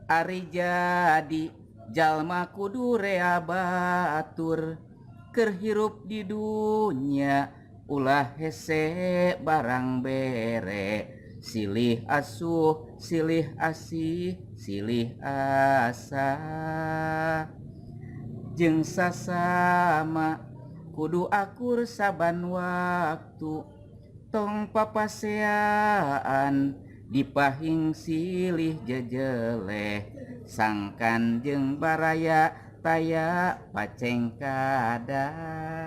Ari jadi jalma kudu rea batur keur hirup di dunya, ulah hese barang bere, silih asuh, silih asih, silih asah jeung sasama kudu akur saban waktu, tong papaseaan dipahing silih jejeleh, sangkan jeung baraya taya pacengkadan.